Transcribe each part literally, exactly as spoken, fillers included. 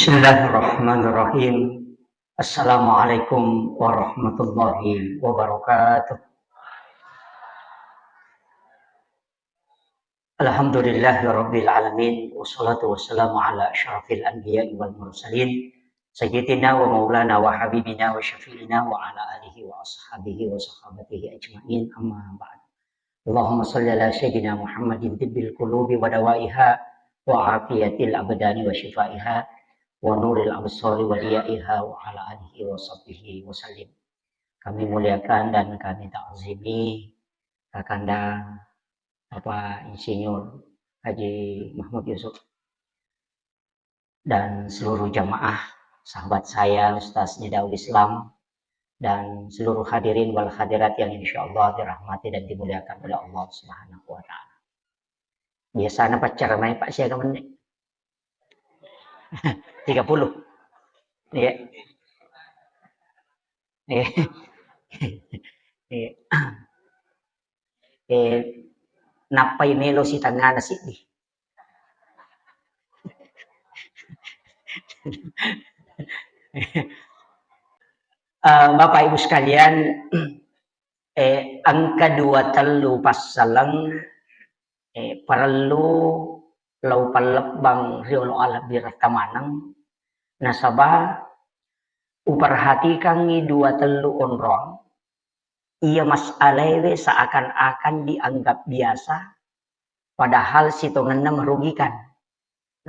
Bismillahirrahmanirrahim. Assalamualaikum warahmatullahi wabarakatuh. Alhamdulillahirabbil alamin, wassalatu wassalamu ala asyrafil anbiya'i wal mursalin, sayyidina wa maulana wa habibina wa syafi'ina wa ala alihi wa ashabihi wa sahabatihi ajma'in, amma ba'd. Allahumma shalli ala sayyidina Muhammadin tibbil qulubi wa dawaiha wa afiyatil abdani wa shifaiha wa nuril absari wa diyaiha wa ala alihi wa sahbihi wa sallim. Kami muliakan dan kami ta'zimi Kakanda Bapak Insinyur Haji Mahmud Yusuf dan seluruh jamaah, sahabat saya, Ustaz Nidaul Islam, dan seluruh hadirin wal hadirat yang insya Allah dirahmati dan dimuliakan oleh Allah Subhanahu wa Ta'ala. Biasana paccara mai, Pak, siaga menit? Tiga puluh. Iya. Iya. Iya. Eh, nappai melo sitengana siddi. Eh, Bapak Ibu sekalian, eh, engka dua tellu passaleng, eh, parellu lao pallebbang riolo alabbiretta maneng, nasaba uperhatikangngi dua tellu onrong, iya masalaewe seakan-akan dianggap biasa, padahal sitongenna merugikan.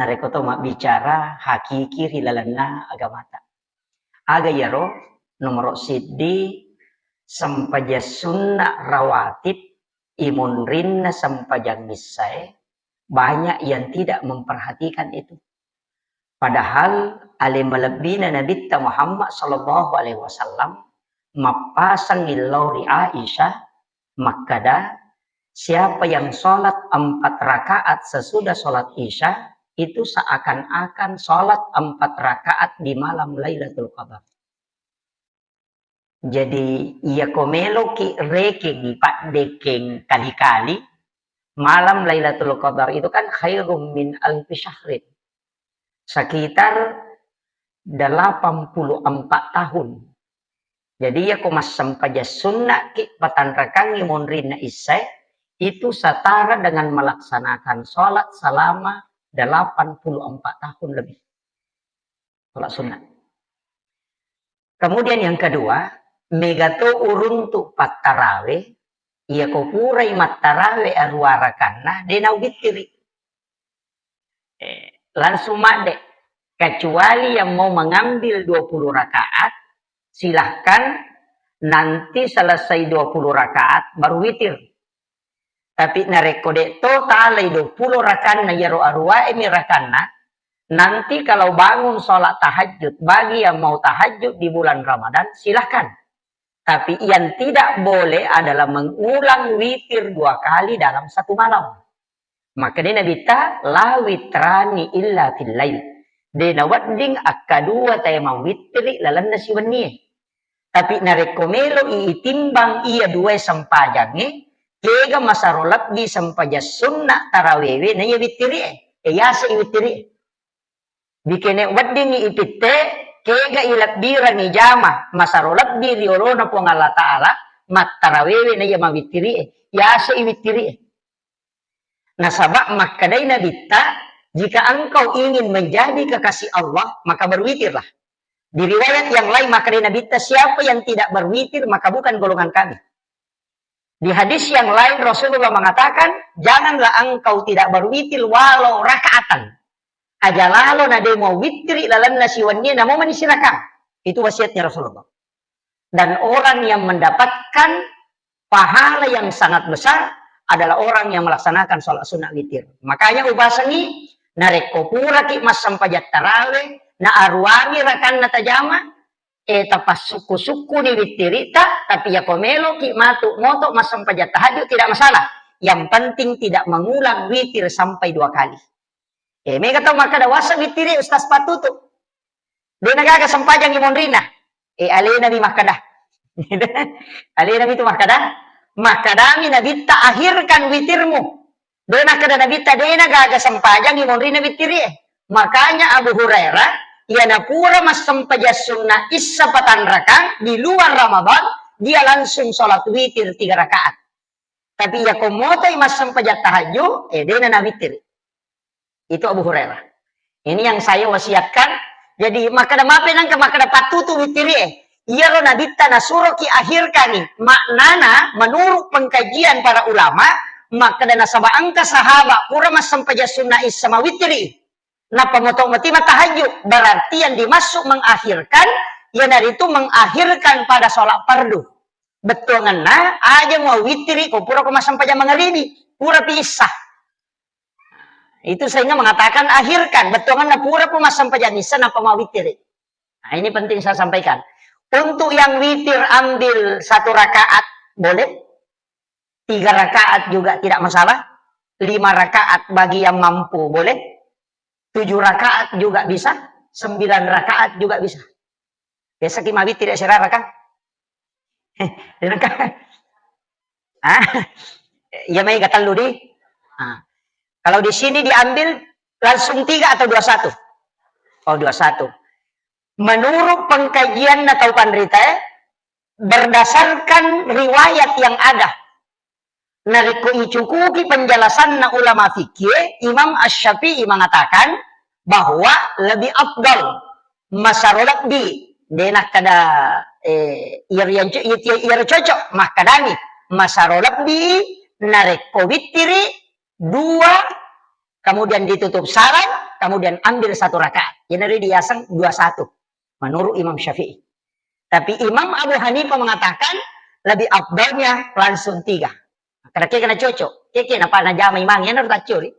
Narekko to mabbicara hakiki ri lalenna agamata. Aga iyaro? Nomoro siddi, sempajang sunna rawatib imunrinna sempajang issae, banyak yang tidak memperhatikan itu. Padahal ale malebbina Nabitta Muhammad sallallahu alaihi wasallam mappasang illau ri Aisyah makkada, siapa yang sholat empat rakaat sesudah sholat Isya, itu seakan-akan sholat empat rakaat di malam Lailatul Qadar. Jadi, iyako meloki rekengi paddekkeng kali-kali, malam Lailatul Qadar itu kan khairum min alfi syahrin. Sekitar delapan puluh empat tahun. Jadi, iyako massempajang sunnaki patanrakangngi monrinna issae, itu setara dengan melaksanakan sholat selama delapan puluh empat tahun lebih. Sholat sunnah. Kemudian yang kedua, mega to uruntu pattarawe, iyako purai mattarawe arua rakanna, de nauwittiri. Eh, langsung madde. Kecuali yang mau mengambil dua puluh rakaat, silahkan nanti selesai dua puluh rakaat baru witir. Tapi narekko de to talai dua puluh rakanna, iyaro aruwae mi rakanna, nanti kalau bangun sholat tahajud, bagi yang mau tahajud di bulan Ramadan, silahkan. Tapi yang tidak boleh adalah mengulang witir dua kali dalam satu malam. Makkedai Nabitta, "La witrani illa fil lail." De nawedding akkadua tae mawwittiri lalenna siwennie. Tapi narekko melo i itimbang iya duae sempajangnge, kega masaro lebbi sempajang sunna tarawewe naiya wittirie. E, yase i wittirie. Bikene weddingngi ipitte, kega ilebbirangngi jama masaro lebbi ri olona Puang Allah Ta'ala, mattarawewe naiya mawittirie, yase i wittirie. Nasaba makkedai Nabitta, jika engkau ingin menjadi kekasih Allah, maka berwitirlah. Di riwayat yang lain, makkedai Nabitta, siapa yang tidak berwitir, maka bukan golongan kami. Di hadis yang lain Rasulullah mengatakan, "Janganlah engkau tidak berwitir walau rakaatan." Aja lalo na de mau wittiri lalenna siwennie, namo mani sirakang. Itu wasiatnya Rasulullah. Dan orang yang mendapatkan pahala yang sangat besar adalah orang yang melaksanakan sholat sunnah witir. Makanya upasengi, narekko puraki massempajang tarawe, na aruami rakanna tajama, eh, tapassukku-sukkuni wittirita, tapi yako meloki matu moto massempajang tahajud, tidak masalah. Yang penting tidak mengulang witir sampai dua kali. Eh, mega tau makkada, "Wasa wittiri, Ustaz, patutu." De nagaga sempajang imonrina. Eh, alena mi makkada. Alena mi tu makkada. Makkadami Nabitta, "Akhirkan witirmu." De nakkeda Nabitta, "De nagaga sempajang imonrina wittiri." Makanya Abu Hurairah, Iya napura massempajang sunna issa patanrakang di luar Ramadan, dia langsung sholat witir tiga rakaat. Tapi iya ko motoi massempajang tahajud, eh, dena nawitiri. Itu Abu Hurairah. Ini yang saya wasiatkan. Jadi, makkeda mape nangka makkeda pattutu witiri, eh. Iyaro nabitta nasuroki akhirkangi. Maknana, menurut pengkajian para ulama, makkeda nasaba engka sahabat pura massempajang sunna issa mawitiri. Nappa moto mati matahajud. Berarti yang dimaksud mengakhirkan, iyanaritu mengakhirkan pada sholat fardu. Bettuangenna, aja mau witiri, ko pura ko massempajang mangaribi, pura pi issa. Itu sehingga mengatakan akhirkan, bettuangenna pura pi massempajang issa, nappa mau witiri. Nah, ini penting saya sampaikan. Untuk yang witir ambil satu rakaat, boleh. Tiga rakaat juga tidak masalah. Lima rakaat bagi yang mampu, boleh. Tujuh rakaat juga bisa. Sembilan rakaat juga bisa. Biasa ki mawi tidak serara kan? Sedangkan, ah, iya, maega tellu di. Ah. Kalau di sini diambil langsung tiga atau dua satu? Oh, dua satu. Menurut pengkajianna tau panrita, eh, berdasarkan riwayat yang ada, narekko icukuki penjelasanna ulama fikih, Imam Asy-Syafi'i mengatakan bahwa lebih afdal, masaro lebbi, de nakkeda, eh, iyaro yang co-, iya, iyaro cocok, makkedani masaro lebbi narekko wittiri dua, kemudian ditutup sarang, kemudian ambil satu rakaat. Jadi diaseng dua satu, menurut Imam Syafi'i. Tapi Imam Abu Hanifah mengatakan lebih afdalnya langsung tiga. Karena kira kena cocok, kira kena apa najama imang, ya, harus tacuri.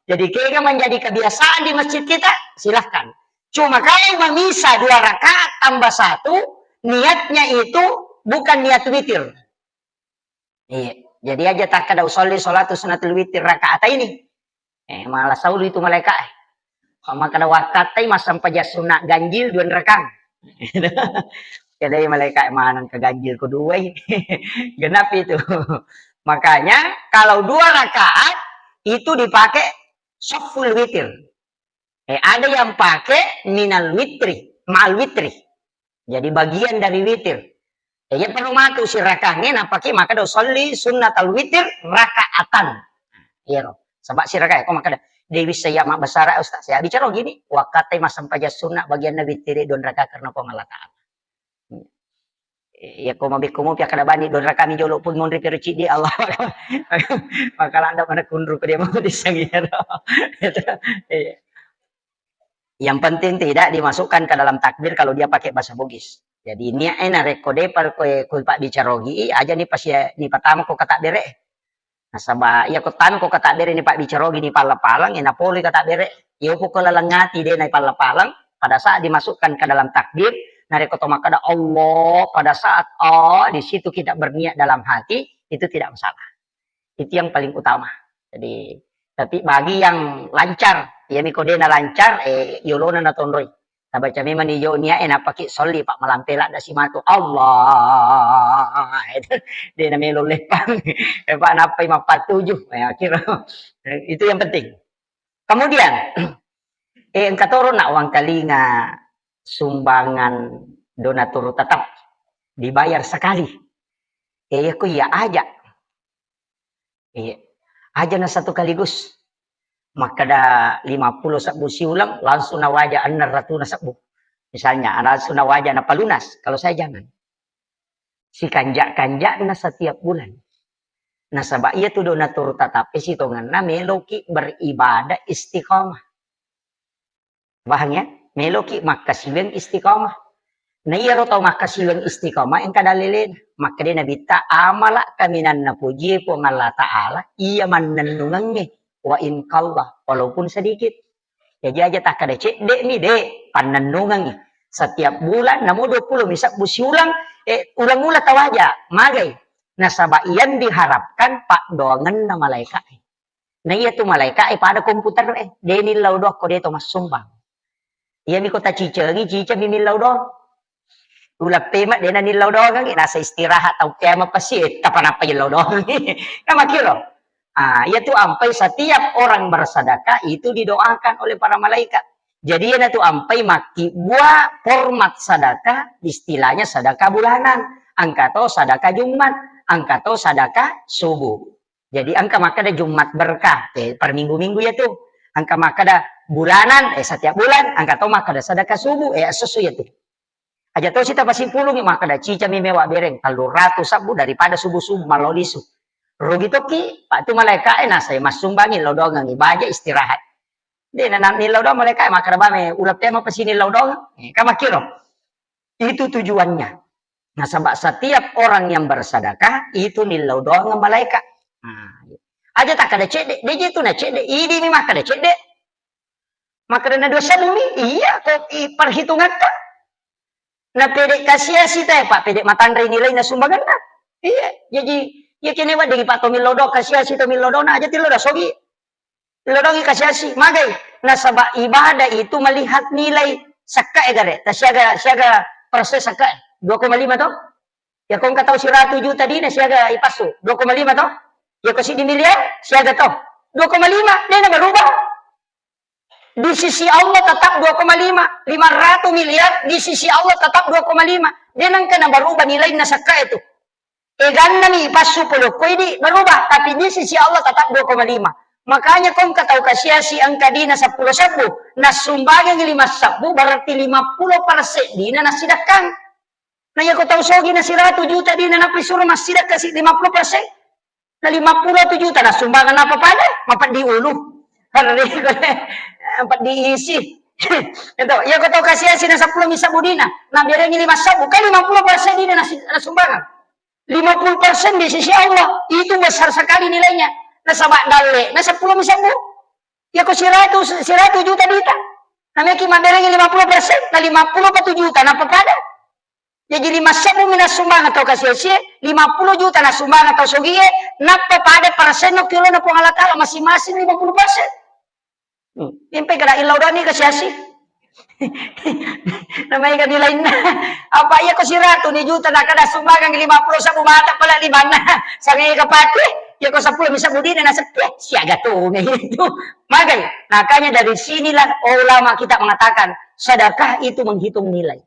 Jadi kira menjadi kebiasaan di masjid kita, silahkan. Cuma kalau memisah dua rakaat tambah satu, niatnya itu bukan niat witir. Iya, jadi aja takkeda usolli sholatu sunnatul witir rakaat ini. Eh, malah saulu itu malaika, eh. Maka ada wakatai massempajang sunna ganjil dua rakang. Jadi malaika maneng ke ganjil kedua ini. Genap itu. Makanya kalau dua rakaat itu dipakai saful witir. Eh, ada yang pakai minal witri, ma'al witri. Jadi bagian dari witir. Eh, iya perlu matu sirakangnge, napake maka do sholli sunnatal witir rakaatan. Iyaro. Sebab siraka ko maka de wissa iya mabbasara Ustaz. Saya bicara gini, wakatai massempajang sunna bagianna witir dua rakaat karena Puang Allah Ta'ala. Iya, ko mabekko mopi akkada bani dua rakami jolo pun monri pero ciddi Allah. Maka landa mana kunru ko dia mau disang iyaro. Iya. Yang penting tidak dimasukkan ke dalam takbir kalau dia pakai bahasa Bugis. Jadi niat e narekko depa ko, ko pabbicara ogi, aja ni pas ni patama ko kata bere. Nasaba iya ko tanu ko kata bere ni pabbicara ogi ni palla-pallang, e napoloi kata bere. Iyo ko laleng ati de na palla-pallang, pada saat dimasukkan ke dalam takbir, narekko to makkada Allah, pada saat oh di situ kita berniat dalam hati, itu tidak masalah. Itu yang paling utama. Jadi, tapi bagi yang lancar, iya miko dena lancar, eh, yolona natonroi. Nabaca memang ni yo niat e napaki solli, Pak, malampe ladda simatu. Allah. Dena melo lepang. Eh, Pak, nappai mappatuju. Ya, kira. Itu yang penting. Kemudian, eh, engka toro nak uang kalinga sumbangan donatur tetap dibayar sekali. Eh, aku iya aja. Iya. Aja na satu kaligus. Makkada lima puluh sebbu siulang, langsung nawaja enam ratus na sebbu. Misalnya, langsung nawaja na palunas. Kalau saya jangan. Sikanja-kanjana setiap bulan. Nasaba iya tu donatur tatappe sitongenna meloki beribadah istiqomah. Paham ya? Meloki makkasiweng istiqomah. Na iyaro tau makkasiweng istiqomah engka dalilena. Makkeda Nabitta, amala kaminang napojie Puang Allah Ta'ala, iya mannennungengnge, wa in qalla, walaupun sedikit. Jadi aja takkada cedde mi de, pannennungengngi. Setiap bulan, namo dua puluh mi sebbu siulang, eh, ulang-ulang tawaja, magai. Nasaba yang diharapkan paddoangenna malaika. Na iya tu malaika e pada komputer e, de nillau doang ko de to massumbang. Iya mi ko tacicengi, ciceng mi millau doang. Uleng pema de na nillau doang, nasa istirahat tau kiamat pasti, eh, tapa napa illau doang. Kan makkiro. Ah, iya tu ampai setiap orang bersedekah itu didoakan oleh para malaikat. Jadi, iyanatu ampai makkibbua format sadaka, istilahnya sadaka bulanan. Engka to sadaka Jumat, engka to sadaka subuh. Jadi, engka makkeda Jumat berkah, eh, per minggu-minggu iyatu. Engka makkeda bulanan, eh, setiap bulan, engka to makkeda sadaka subuh, eh, esso-esso iyatu. Aja tosi tapasimpulungi makkeda, "Cicami mewa bereng, tellu ratu sabbu daripada subuh-subuh mallo lisu." Rugi tokki, Pak, tu malaika'e nasai massumbangi lao doangengngi, baja istirahat. De' na, na, nillau doang malaika'e makkeda, "Bame, uleppe mapasi nillau doang." Eh, kan makkiro. Itu tujuannya. Nasaba setiap orang yang bersedekah itu nillau doang malaika. Nah, aja takkeda cedde, de' je tu na cedde, idi mi makkeda cedde. Makkeda na dua sabbu mi, iya ko i perhitungatta. Na pede kasiasi te, Pak, pede matanre nilai na sumbanganna. Iya, jadi iya kene wedding Pak to millau doang kasiasi to millau doang, aja tillau doang sogi. Tillau doang kasiasi, magai. Nasaba ibadah itu melihat nilai sakka e gare, ta siaga, siaga persen sakka e. Dua koma lima to? Ya ko engka tau siratu juta dina siaga ipassu, dua koma lima to? Ya ko siddi miliar siaga to? Dua koma lima, de' na berubah. Di sisi Allah tetap dua koma lima, lima ratus miliar di sisi Allah tetap dua koma lima. De' nengka na berubah nilai na sakka itu. Eganna mi passu polo ko idi berubah, tapi di sisi Allah tetap dua koma lima. Makanya ko engka tau kasiasi engka dina seppulo sabbu, nassumbangengngi lima sabbu, berarti lima puluh persen dina nassidakkang. Na iya ko tau sogi na siratu juta dina nappa isuro massidakka si lima puluh persen. Na lima puluh tu juta na sumbangan apa pada? Mapeddi ulu. Mapeddi isi. Itu, iya ko tau kasiasi na seppulo mi sabbu dina, na berengi lima sabbu, kan lima puluh persen dina na si-, na sumbangan. Lima puluh persen di sisi Allah, itu besar sekali nilainya. Nasaba dalle, na seppulo mi sabbu. Iya ko siratu, siratu juta dita. Na meki maberengi lima puluh persen, na lima puluh apa tu juta, na apa pada? Jaji lima sebbu mi nassumbangeng tau kasiasie, lima puluh juta nassumbangeng tau sogie, nappa pada persenno ki olona Puang Allah Taala masing-masing lima puluh persen. Hmm. Impai kada illau doang ni kasiasi. Namanya kami lainna. Apa iya ko siratu ni juta na kada sumbangeng lima puluh sebbu mata pala limanna. Sangai kapake, iya ko seppulo mi sebbu dina na sepi, siaga tu itu. Magai, makanya dari sinilah ulama kita mengatakan sedekah itu menghitung nilai.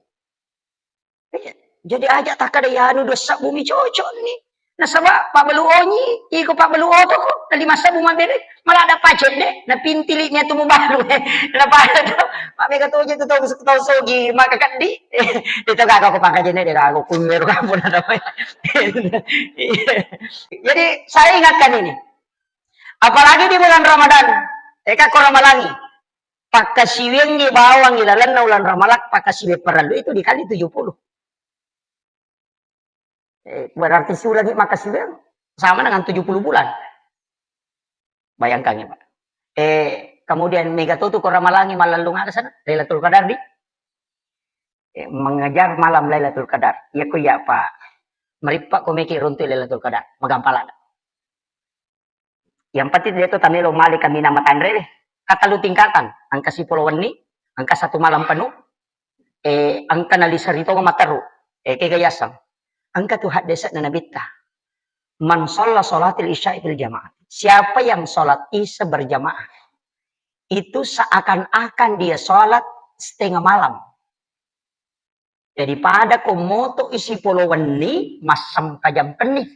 Iya. Jadi aja takkada iyanu dua sebbu mi cocok ni. Nasaba pabbalu onyi, iko pabbalu oto ko, na lima sebbu mabbere, malah ada pacet de, na pintili ni atu mubalu. Na pada to, mammega toje tu tau, tau sogi, maka kaddi. Itu kaka ko pangkajene de aku kumbero kampung ada. Iya. Jadi saya ingatkan ini. Apalagi di bulan Ramadan, eka ko Ramalangi. Pakkasiwiangngi bawangngi lalenna uleng Ramalak, pakkasiwiang parellu itu dikali tujuh puluh. Eh, berarti siulangi makkasiwiang sama dengan tujuh puluh bulan. Bayangkan ya, Pak. Eh, kemudian mega totu ko Ramalangi malellung aga sana, Lailatul Qadar di, eh, mengejar malam Lailatul Qadar. Iya ko iya, Pak. Merippa ko meki runtu Lailatul Qadar, magampala. Yang penting dia tu tamelo male kaminang matanre deh. Katellu tingkatan, engka sipolo wenni, engka satu malam penuh, eh, engka naliseri tonga materu, eh, kega yaseng. Engka tu haddese'na Nabitta. Man shalla shalatil isya'i fil jamaah. Siapa yang sholat isya berjamaah, itu seakan-akan dia sholat setengah malam. Jadi pada ko moto isi polo wenni, massempajang penni.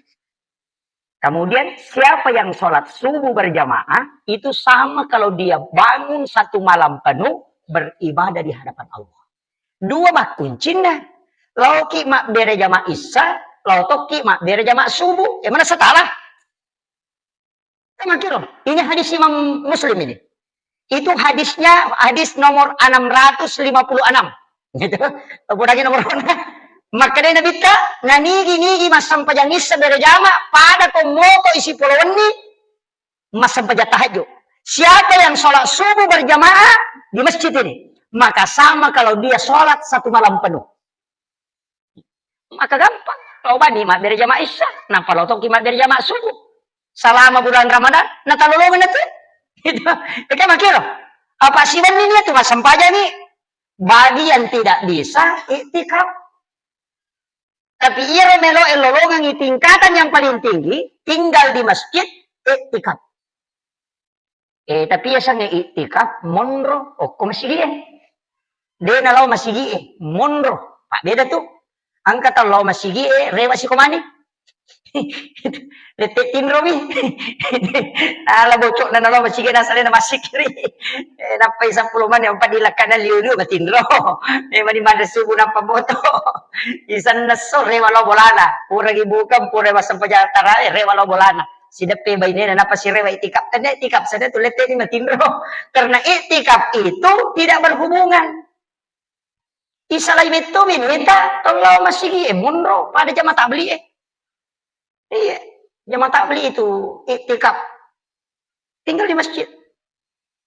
Kemudian siapa yang sholat subuh berjamaah, itu sama kalau dia bangun satu malam penuh beribadah di hadapan Allah. Dua makkuncinna. Laoki mabbere jama isya, lao tokki mabbere jama subuh. Yang mana setara? Kan makkiro. Ini hadis Imam Muslim ini. Itu hadisnya hadis nomor enam ratus lima puluh enam. Gitu. Apa lagi nomor? Makkedai Nabitta, nanigi-nigi massempajang isya berjamaah pada ko moto isi polo wenni massempajang tahajud. Siapa yang sholat subuh berjamaah di masjid ini, maka sama kalau dia sholat satu malam penuh. Maka gampang. Lao bani mabbere jama isya, nappa lao tokki mabbere jama subuh. Selama bulan Ramadan, natalolongi natu. Itu, itu makkiro. Apa siwenni ni tu massempajang ni? Bagi yang tidak bisa iktikaf. Tapi iyaro melo e lolongengi tingkatan yang paling tinggi, tinggal di masjid, iktikaf. Eh, tapi yasengnge iktikaf monro okko masigi'e. De' nalao masigi'e, monro. Pak beda tu. Engka tau lao masigi'e, rewa sikomani. Lette tinromi. Ala bocokna nalao masigi'e, nasalena masikiri. Eh, nappai seppulo menit, empat di lekkana liu-liu matinro. Eh, mani manre subuh nappa moto. Isenna esso rewa lao bolana. Pura gi buka, pura massempajang tarawe, rewa lao bolana. Sideppe bainena, nappa sirewa iktikaf. Tennia iktikaf, senna tu lette ni matinro. Karena iktikaf itu tidak berhubungan. Isalai metto mi meta tau lao masigi'e, monro pada jama tablig'e. Iya, jama tabligh itu iktikaf. Tinggal di masjid.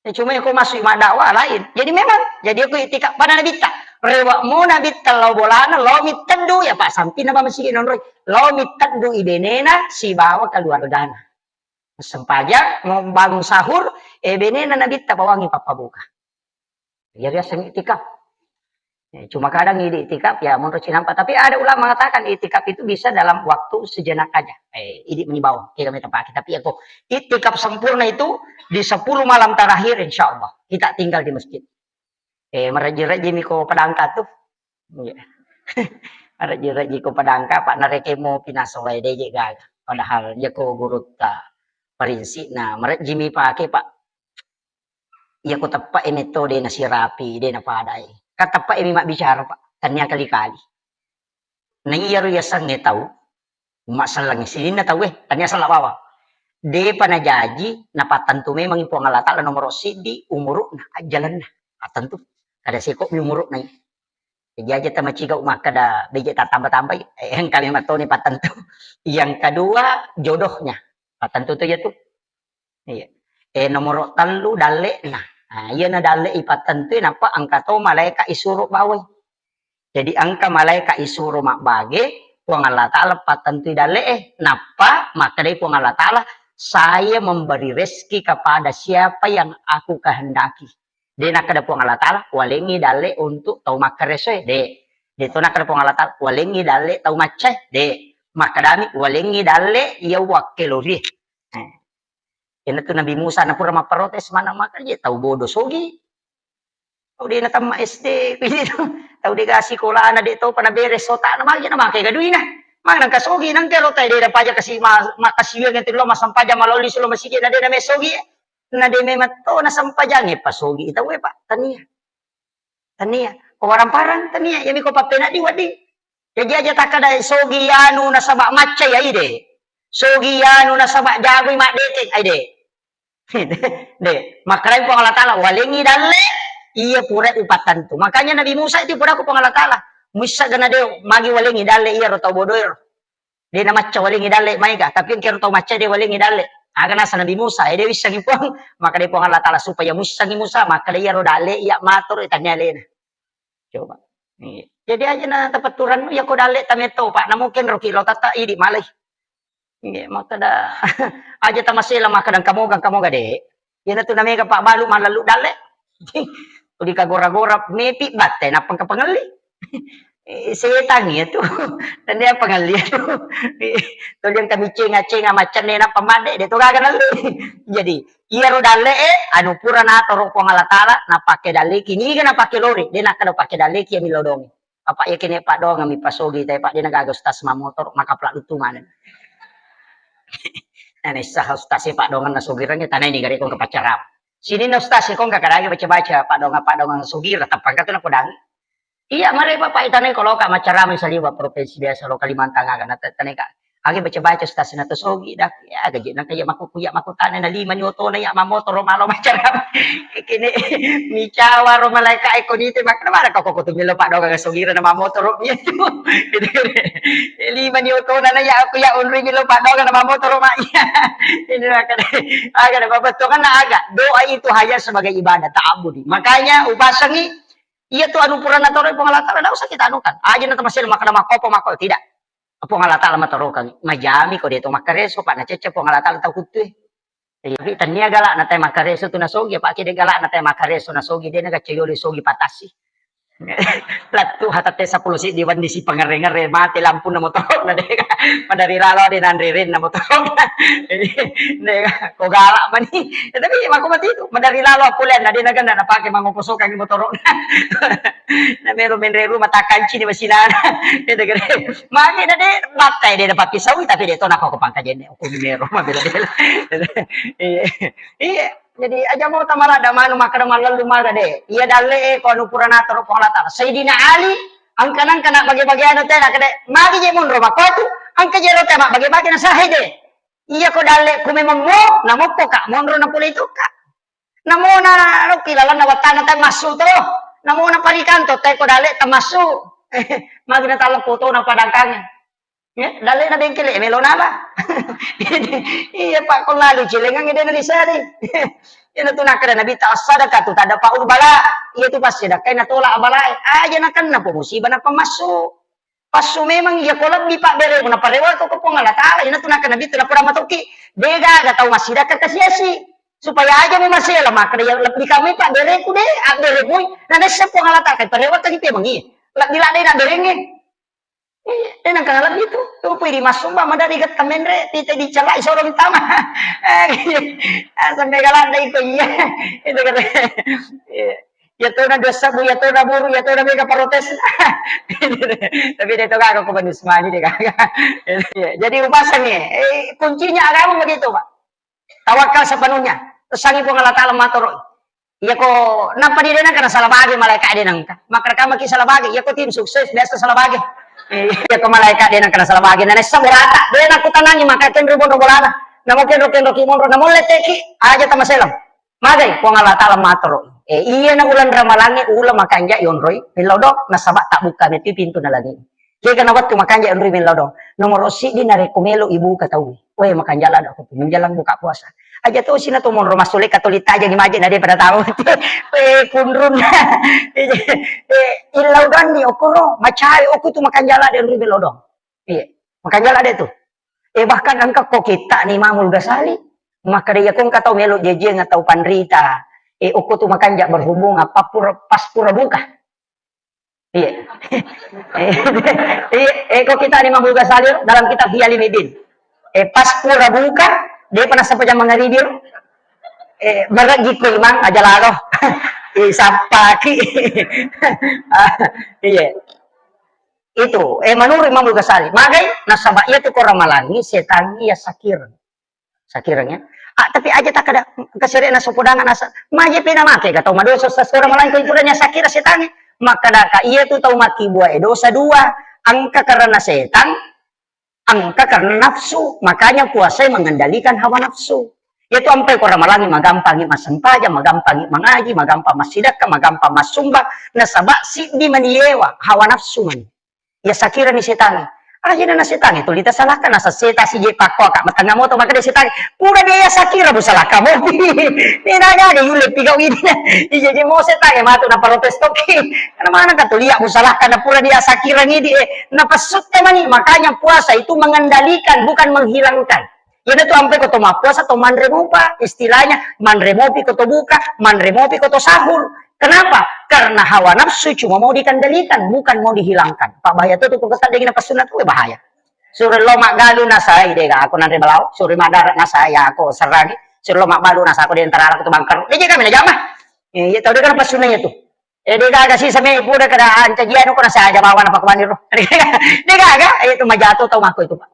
Ya, cuma ko masuk maddakwah lain. Jadi memang, jadi aku iktikaf pada Nabitta. Rewa mo Nabitta lao bolana, lao mitteddu, ya Pak, sampi na masigi nonroi. Lao mitteddu ibenena sibawa keluargana. Sempajang, mau bangun sahur, eh, benena Nabitta bawangi pappabuka. Jadi aseng iktikaf. Eh, cuma kadang idi iktikaf, ya, menurut cinampa. Tapi ada ulama mengatakan iktikaf itu bisa dalam waktu sejenak aja. Eh, idi meni bawang, kira meta pakai. Tapi ya kok, iktikaf sempurna itu di sepuluh malam terakhir, insya Allah. Kita tinggal di masjid. Eh, merejji-rejji mi ko padangka tu. Iya. Merejji-rejji ko padangka, Pak, narekemo pinaso wae deje gaga. Padahal ya ko gurutta parinsi, nah, merejji mi pakai, Pak. Iya ko teppe'e metto de' nasirapi, de' napadai. Kan teppe'e mi mabbicara, Pak. Tania kali-kali. Na iyaro yasengnge tau, umma sellengnge sininna tauwe, tania sella bawang. De'pa najaji, napattentu memangngi Puang Allah Ta'ala nomoro siddi umuru'na, ajjalenna. Pattentu. Kada seko mi umuru'na. Jaji aja tamaciga makkeda beje tattamba-tambai, eh, engka memang toni pattentu. Yang kedua, jodohnya. Pattentu tu ya tu. Iya. Eh, nomoro tellu, dalle'na. Nah, iyana dalle' ipattentui, nappa engka to malaeka isuro bawai. Jadi engka malaeka isuro mabbage, Puang Allah Ta'ala pattentui dalle'e. Nappa makkedai Puang Allah Ta'ala, "Saya memberi rezeki kepada siapa yang aku kehendaki." De' nakkeda Puang Allah Ta'ala, "Walengngi dalle' untuk tau makkaresoe." De'. De' to nakkeda Puang Allah Ta'ala, "Walengngi dalle' tau maccae." De'. Makkedami, "Walengngi dalle' iya wakkelorie." Eh. Iyanatu Nabi Musa napura mapprotes, maneng makkeda je tau bodo sogi. Tau de' natemma S D, kuwi tu. Tau de' ga sikolana, de' topa naberes otana, magi namakai ga duina. Maneng ka sogi, nangke lo tai de' napaja kasi ma-, makkasiwiang tu lo massempajang malolli sulo masigi na de' name sogi. Na de' memang to nasempajangnge pa sogi tauwe, Pak. Tania. Tania. Ko waramparang, tania. Iyami ko pappenaddi wedding. Jaji aja takkeda sogi anu nasaba macca ya ide. Sogi anu nasaba jagoi maddete, ai de. De, makkedai Puang Allah Ta'ala, "Walengngi dalle iya pura upattentu." Makanya Nabi Musa itu pura ku Puang Allah Ta'ala, "Muissa gana de magi walengngi dalle iyaro tau bodoero." De namacca walengngi dalle maega, tapi engkero tau macca de walengngi dalle. Aga nasa Nabi Musa, eh, de wissengngi Puang, makkedai Puang Allah Ta'ala supaya muissengngi Musa, makkeda iyaro dalle iya matoro tania alena. Coba. Iya. Jadi aja na tapetturannu, iya ko dalle tametto, Pak, na mungkin roki lo tata idi malai. Iya, makkeda, aja tamasela makkeda engka moga, engka moga, Dek. Iyanatu namega pabbalu mallallu dalle. Tuli kagora-gora mepi batte nappa engka pangelli. Eh, setang iya tu. Tania pangelli tu. Eh, tuli engka micenga-cenga macenne nappa madde, de to gaga nalle. Jadi, iyaro dalle e, anu pura natoro Puang Allah Ta'ala, napake dalleki. Niga napake lori, de nakkeda pake dalleki iya milodongi. Apa iya kene paddoangeng mi pasogi, tapi Pak, de nagaga ustaz mamotoro, maka pelalu tu maneng. Nanaissa ustaz e paddoangeng nasogireng, tanai ni gare ko kepacaram. Sini na ustaz e ko engka kadagi baca-baca paddoangeng-paddoangeng sogireng, teppang ka tu nakodangi. Iya, mare Bapak itanai ko loka macarama saliwa provinsi biasa lo Kalimantan aga na tanai ka. Agi baca-baca ustaz na to sogi dah. Ya gaji na kaya maku kuya maku tane na lima ni otona ya mamotoro malo macarama. Kene micawa ro malaika e ko dite mak na mara ko ko tu milo paddoangeng sogireng na mamotoro mi tu. Lima ni otona na ya aku ya unri milo paddoangeng na mamotoro mak ya. Ini makanya aga na babattongan na aga. Doa itu hanya sebagai ibadah, ta'abudi. Makanya upasangi Iya tu anu pura natoroi Puang Allah Ta'ala, ndak usah kita anukan. Aja na tamasel makkeda makkopo, makko, tidak. Puang Allah Ta'ala matorokangi. Majami ko de to makkareso, Pak, nacecce Puang Allah Ta'ala tau kuttue. Iya, tapi tania galak na tai makkareso tu nasogi, apa kede galak na tai makkareso nasogi, de nagacce yolo sogi patasi. Lettu ha tette seppulo siddi wenni si pangerre-ngerre, mate lampuna motoro'na, de' ga. Madari lalo de' nanre renna motoro'na. De' ga, ko galak mani. Ya, tapi mako mati itu, madari lalo appoleanna, de' nagenna napake mangoposokangngi motoro'na. Na melo menre rumah takanci ni masinana. Itu kere. Magi na de' battai de' napakkisaui, tapi de' to nako ko pangkajenne, ko mero, mabela-bela. Iya. Iya. Jadi, aja mo tamaladda manu makkeda mallallu maga de'. Iya dalle e, ko anu pura natoro Puang Allah Taala. Sayyidina Ali, engka nengka na bage-bage anu te, nakkeda, "Magi je monro makkuatu, engka je ro te mabbage-bage na sahe de'." Iya ko dalle ku memang mo, namokko ka monro na pole itu ka. Namona lokki lalanna wattana te massu to. Namona parikanto te ko dalle te massu. Magi na talla foto na padangkange. Ya, dalle'na bengkele, melo nala. Iya, Pak, ko lalu cilengang de' na disari. Iya, na tu nakkeda Nabi ta as-sadaqatu tadfa'ul bala. Iya tu pasti dakkai na tolak bala. Aja na kenna po musibah na pamassu. Passu memang iya ko lebbi pabberemu na parewa ko Puang Allah Taala. Iya, na tu nakkeda Nabi tu na pura matokki. De' gaga tau massidakka kasi-asi. Supaya aja mi masela makkeda iya lebbi kami pabbereku de', abbereku. Na nessa Puang Allah Taala parewa kan itu emang iya. Lebbi la de' na berenge. Eh, eh, nang kala itu. Tuh, pui di masumba, madari getta menre, tite dicalai sorong tama. Eh, ah, sampai galanda iko iya. Itu kata. Iya. Ya tona dosa bu, ya tona buru, ya tona mega protes. Tapi dia itu kagak kok manis mani deh kagak. Iya. Jadi upasannya, eh, kuncinya agama begitu, Pak. Tawakal sepenuhnya. Tesangi Puang Allah Taala matoro. Iya ko, nappa di de' nengka na salah bage malaika de' nengka. Makkarekamaki salah bage. Iya ko tim sukses biasa salah bage. Iya ko malaika de' nengka na salah bage. Na nessa berata. De' na kutanangi maka kenro monro bolana. Namo kenro-kenro ki monro. Namo letteki. Aja tamaselang. Magai Puang Allah Taala matoro. Eh, iya na ulang ramalange ulang makanja yonroi. Mellau do. Nasaba tak buka meti pintu na lagi. Kega na wettu makanja onroi mellau do. Nomoro siddi narekko melo ibuka tau. Weh, makanja lada ko menjelang buka puasa. Aja to sina to monro masole katoli taja di maje na de' pada tau. Eh, kunrun. Eh, illau donni okoro, macai oku tu makanja lada onroi mellau do. Iya, makanja lada tu. Eh, bahkan engka ko kitta ni Imamul Ghazali. Makkeda iya ko engka tau melo jejiang atau panrita. Eh, oku tu makanja berhubungan pas pura, pas pura buka. Iya. Iya, eh, ko kitta ni Imamul Ghazali dalam kitab Ihya Ulumuddin. Eh, pas pura buka, de' pernah sampai jam mangaribi. Eh, beregi ko imang aja lalo. Eh, sappaki. Ah, iya. Itu, eh, menurut Imamul Ghazali, magai nasaba iya tu ko ramalangi setangi iya sakir. Sakireng ya. Ah, tapi aja takkeda, engka sere'na sopodangan asa. Maje pena make ga tau madosa, sa-, sura malangko ipuranya sakira setange. Makkadaka, iya tu tau makkibua e dosa dua. Engka karena setang, engka karena nafsu. Makanya puasa mengendalikan hawa nafsu. Iya tu ampai ko ramalangi magampangi massempajang, magampangi mangaji, magampang massidakka, magampang massumba. Nasaba siddi mani yewa, hawa nafsu mani. Iya sakirani setange. Aja na setange tuli tasalahkan, nasa seta si je pakko ka matengnga moto makkeda setange. Pura dia iya sakira bu salahka mopi. Ni naga de yulle pigau ini. Ije je mo setange matu na protes toki. Karena mana ka tuli ya bu salahkan na pura dia sakira ngidi, eh, na pessutta mani. Makanya puasa itu mengendalikan bukan menghilangkan. Iyanatu ampai ko to mappuasa to manre mopa, istilahnya manre mopi ko to buka, manre mopi ko to sahur. Kenapa? Karena hawa nafsu cuma mau dikendalikan, bukan mau dihilangkan. Pak bahaya tu, tu ko ketat daging nafsu na tu bahaya. Sure lo maggalu nasai dega aku nanre balau, sure madara nasai aku seragi, sure lo magbalu nasa aku di antara aku tu bangker. Dia jaga mina jama. Eh, iya tau dega nafsu na itu. Eh, dega aga sisa me pura kada ancajian ko nasa aja bawa napa kuani ro. Dega aga, eh, itu majato tau mako itu, Pak.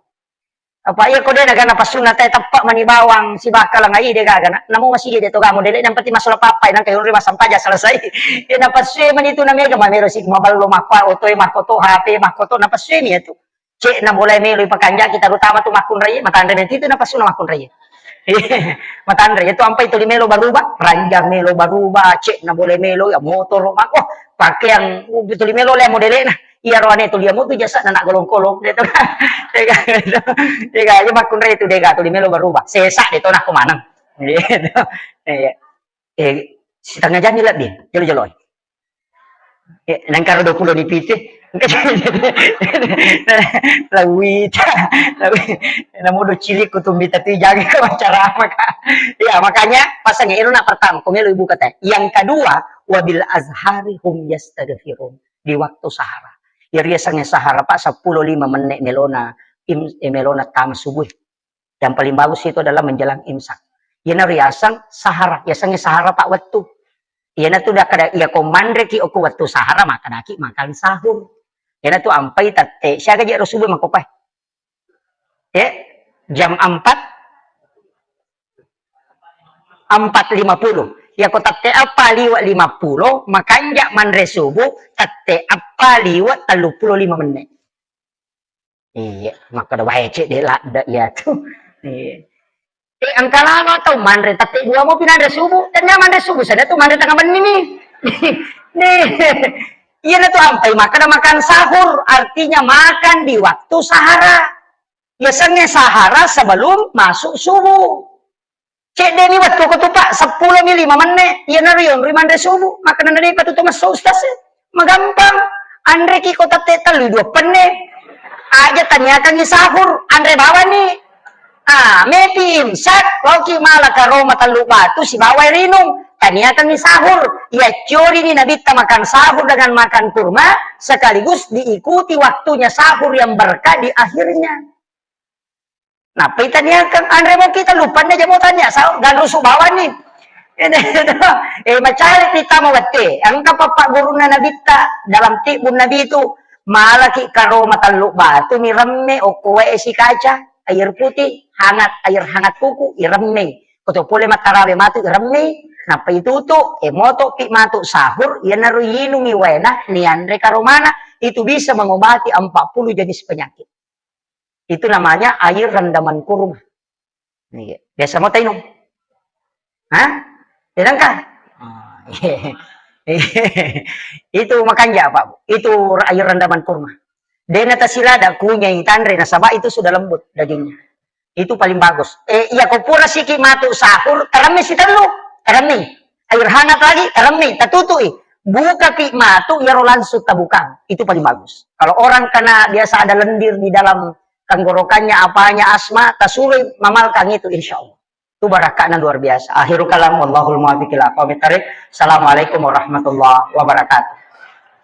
Apa iya ko de naga napassunna te teppa mani bawang sibakkalang ai de gaga na. Namo masigi de to gamo dele yang penting masula pappai nang kayunri masampaja selesai. Iya napassue mani tu na mega mamero si maballo makko otoe makko to H P makko to napassue mi tu. Cek na boleh melo ipakanja kita terutama tu makkunrai matanre meti tu napassuna makkunrai. Matanre itu ampai tuli melo baruba, ranjang melo baruba, cek na boleh melo ya motor makko pakeang tuli melo le modele na. Iya roane tu dia mutu jasa na golong-kolong de to. Dega, dega, iya makkunrai tu dega tuli melo berubah. Sesa de to nakko maneng. Iya. Eh, setengah jam ni lebih. Jelo-jelo. Eh, nangkaro dua puluh ni piti. Lawita, lawi. Namu do cilik ku tumbi tapi jangan ke acara apa kak. Ya makanya pasangnya itu nak pertama, komelo ibu kata. Yang kedua, wa bil azhari hum yastaghfirun. Di waktu sahara. Iyaro yasengnge sahara, Pak, seppulo lima menne melona im-, eh, melona tama subuh. Yang paling bagus itu adalah menjelang imsak. Iyana riaseng sahara, yasengnge sahara, Pak, wettu. Iyana tu dah kada, iya ko manreki okko wettu sahara, makanaki makan sahur. Iyana tu ampai tette, siaga je ro subuh mangkopai. Ya, jam empat, empat lima puluh. Ya ko tette eppa liwe lima puluh, makanja manre subuh, tette eppa liwe tellu puluh lima menit. Iya, makkeda wae cedde ladde iya tu. Iya. Eh, engka lama tau manre tette dua mo pinanre subuh. Tennia manre subuh, sada tu manre tengah benni mi. Nih. Iyana tu ampai makkeda makan sahur, artinya makan di waktu sahara. Yasengnge sahara sebelum masuk subuh. Cedde mi wettu ko tu, Pak, seppulo mi lima menne, iyanaro yonroi manre subuh, makkeda na depa tu to messo ustaz e. Magampang, anreki ko tette tellu dua penne. Aja taniakangi sahur, anre bawani. Ah, mepi imsak, laoki mala karoma tellu batu sibawa air inung. Taniakangi sahur. Iya cori ni nabitta makan sahur dengan makan kurma, sekaligus diikuti waktunya sahur yang berkah di akhirnya. Nappa itaniakeng, anre mo kita lupanna jamo tania, sa-, ganrusu bawani. Eh, macari pita mawette, engka pappa gurunna nabitta, dalam tibbun nabi itu, malaki karoma tellu batu, miremme, okko wae sikaca, air putih, hangat, air hangat kuku, iremme. Koto pole mattarawe matu, iremme, nappa itutu, e moto pi matu sahur, iyanaro yinungi waena, nianre karomana, itu bisa mengobati empat puluh jenis penyakit. Itu namanya air rendaman kurma. Iya. Biasa mo tainung? Hah? Tidak kah? Ah, iya. Itu makanja, Pak. Itu air rendaman kurma. Dena tasilada kunyai tanre nasaba itu sudah lembut dagingnya. Itu paling bagus. Eh, iya ko pura siki matu sahur, teremmi sitellu, teremmi. Air hangat lagi, teremmi, tatutui. Buka pi matu, iyaro langsung tabukang. Itu paling bagus. Kalau orang kena biasa ada lendir di dalam tenggorokannya, apanya, asma, tasurui mamalkang itu, insya Allah. Itu barakahnya luar biasa. Akhirul kalam, wallahul muwaffiq ila aqwamit thariq. Assalamualaikum warahmatullahi wabarakatuh.